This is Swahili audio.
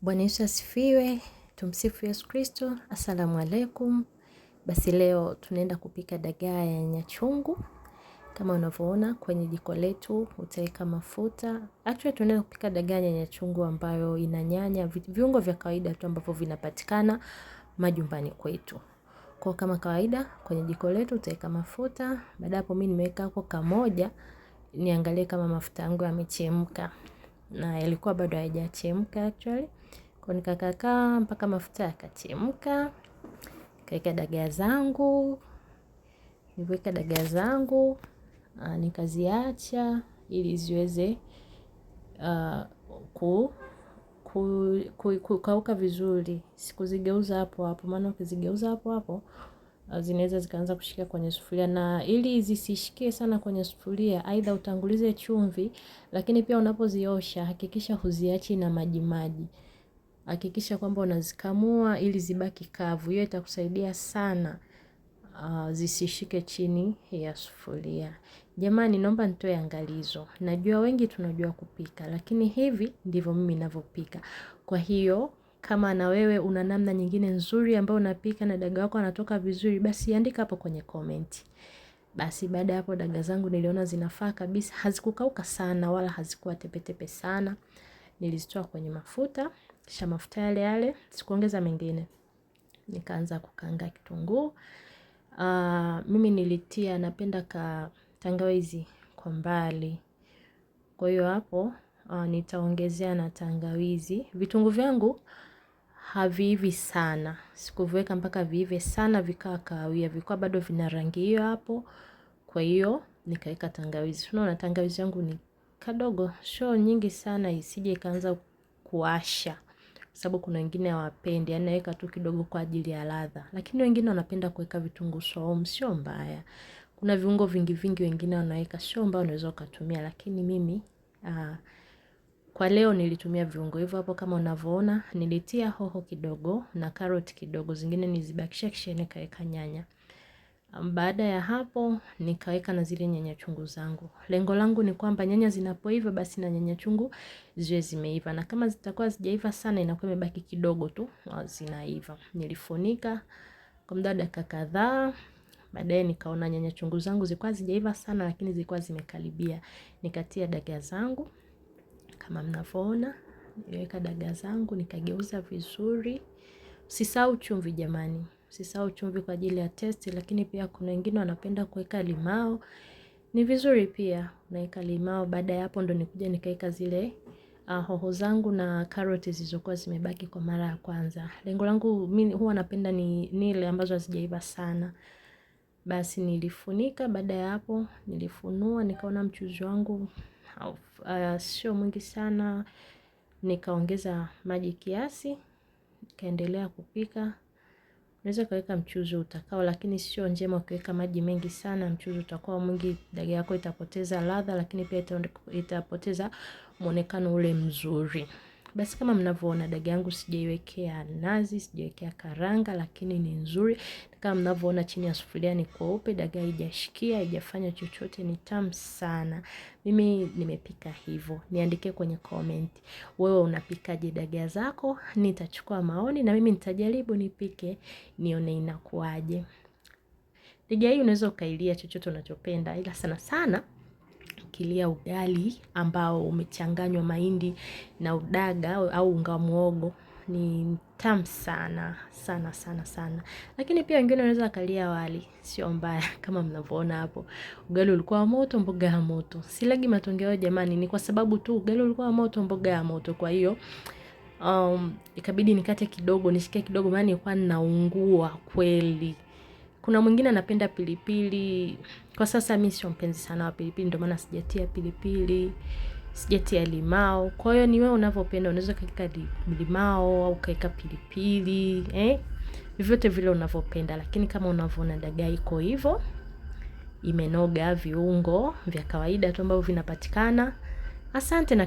Bwana Yesu asifiwe. Tumsifu Yesu Kristo. Asalamu alaikum. Basi leo tunaenda kupika dagaa ya nyanya chungu. Kama unavyoona kwenye jiko letu utaweka mafuta. Actually tunaenda kupika dagaa ya nyanya chungu ambayo ina nyanya, viungo vya kawaida tu ambavyo vinapatikana majumbani kwetu. Kwa kama kawaida kwenye jiko letu utaweka mafuta. Baada hapo mimi nimeweka hapo kamoja niangalie kama mafuta yangu yamechemka. Na yalikuwa bado hayajachemka actually. Kwa nikakaa mpaka mafuta yakachemka. Nikaweka dagaa zangu. Niliweka dagaa zangu, nikaziacha ili ziweze kukauka vizuri. Sikuzigeuza hapo hapo, maana ukizigeuza hapo hapo zinaweza zikaanza kushika kwenye sufuria, na ili zisishikie sana kwenye sufuria, aidha utangulize chumvi, lakini pia unapoziosha hakikisha huziachi na maji maji. Hakikisha kwamba unazikamua ili zibaki kavu. Hiyo itakusaidia sana zisishike chini ya sufuria. Jamani, naomba nitoe angalizo. Najua wengi tunajua kupika, lakini hivi ndivyo mimi ninavyopika. Kwa hiyo kama na wewe una namna nyingine nzuri ambayo unapika na dagaa wako anatoka vizuri, basi andika hapo kwenye comment. Basi baada ya hapo dagaa zangu niliona zinafaa kabisa, hazikukauka sana wala hazikuwa tepetepe sana. Nilizitoa kwenye mafuta, kisha mafuta yale yale, sikuongeza mengine. Nikaanza kukaanga kitunguu. Mimi nilitia, napenda ka tangawizi kwa mbali. Kwa hiyo hapo nitaongezea na tangawizi. Vitunguu vyangu haviivi sana. Sikuviweka mpaka viive sana vikawa kahawia, vilikuwa bado vina rangi hiyo hapo. Kwa hiyo nikaweka tangawizi. Unaona tangawizi yangu ni kadogo, sio nyingi sana isije ikaanza kuasha. Sababu kuna wengine hawapendi, yaani naweka tu kidogo kwa ajili ya ladha. Lakini wengine wanapenda kuweka vitunguu saumu, sio mbaya. Kuna viungo vingi vingi wengine wanaweka, sio mbaya, unaweza ukatumia, lakini mimi kwa leo nilitumia viungo hivyo hapo kama unavyoona. Nilitia hoho kidogo na karoti kidogo, zingine nilizibakisha kisha nikaweka nyanya. Baada ya hapo nikaweka na zile nyanya chungu zangu. Lengo langu ni kwamba nyanya zinapoiva basi na nyanya chungu ziwe zimeiva, na kama zitakuwa hazijaiva sana inakuwa imebaki kidogo tu zinaiva. Nilifunika kwa muda wa dakika kadhaa. Baadaye nikaona nyanya chungu zangu zilikuwa hazijaiva sana, lakini zilikuwa zimekaribia. Nikatia dagaa zangu kama mnavyoona, niliweka dagaa zangu nikageuza vizuri. Usisahau chumvi jamani. Usisahau chumvi kwa ajili ya testi, lakini pia kuna wengine wanapenda kuweka limao. Ni vizuri pia unaweka limao. Baada ya hapo ndo nikuja nikaweka zile hoho zangu na karoti zilizokuwa zimebaki kwa mara ya kwanza. Lengo langu mimi huwa napenda ni nile ambazo hazijaiva sana. Basi nilifunika, baada ya hapo nilifunua, nikaona mchuzi wangu sio mwingi sana, nikaongeza maji kiasi, nikaendelea kupika. Unaweza ukaweka mchuzi utakao, lakini sio njema ukiweka maji mengi sana, mchuzi utakuwa mwingi, dagaa yako itapoteza ladha, lakini pia itapoteza muonekano ule mzuri. Basi kama mnavyoona dagaa yangu sijaiwekea nazi, sijaiwekea karanga, lakini ni nzuri. Kama mnavyoona chini ya sufuria ni kweupe, dagaa haijashikia, haijafanya chochote, ni tamu sana. Mimi nimepika hivyo. Niandikie kwenye comment, wewe unapikaje dagaa zako? Nitachukua maoni na mimi nitajaribu nipike, nione inakuwaje. Dagaa hii unaweza ukailia chochote unachopenda, ila sana sana ukilia ugali ambao umechanganywa mahindi na udaga au unga muhogo ni tamu sana sana sana sana. Lakini pia wengine wanaweza wakalia wali, sio mbaya. Kama mnavyoona hapo, ugali ulikuwa moto, mboga ya moto. Silagi matongeo jamani, ni kwa sababu tu ugali ulikuwa moto, mboga ya moto. Kwa hiyo ikabidi nikate kidogo, nishike kidogo, maana nilikuwa naungua kweli. Kuna mwingine anapenda pilipili. Kwa sasa mimi sio mpenzi sana wa pilipili, ndio maana sijatia pilipili, sijatia limao. Kwa hiyo ni wewe unavyopenda, unaweza ukaweka limao au ukaweka pilipili, vyovyote vile unavyopenda. Lakini kama unavyoona dagaa iko hivyo, imenoga, viungo vya kawaida tu ambavyo vinapatikana. Asante na.